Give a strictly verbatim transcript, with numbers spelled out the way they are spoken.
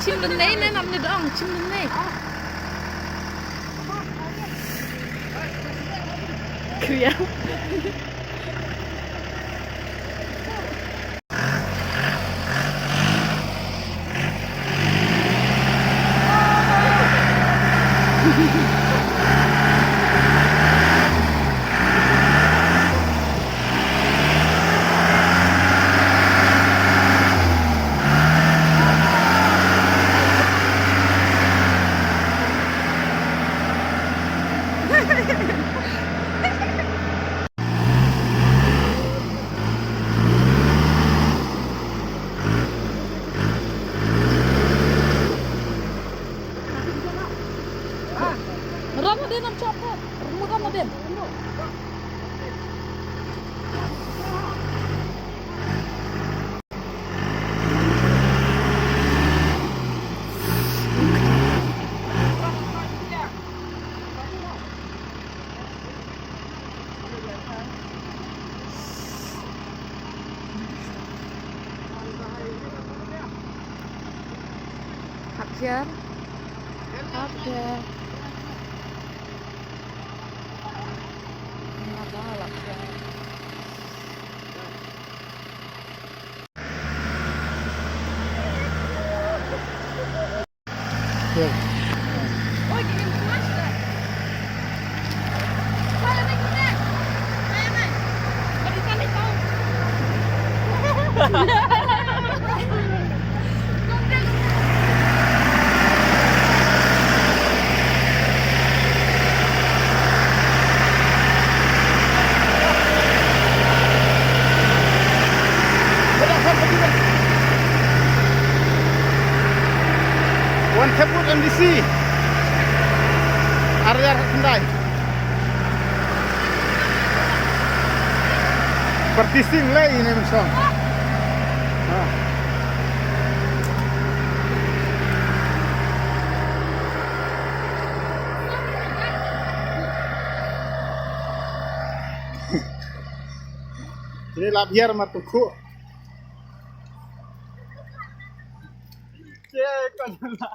Chim lynne ne, nam ne dong, chim lynne. Kriang. Ram na din, am chop ka. Ram na din. Hap hiar. Hap hiar. Nga ba hap hiar. Wan thep wut M D C. Ar hajar khyndai. Practicing lei ne mynsong. Ha. Ini lap hiar ma tukhu. Che kon la.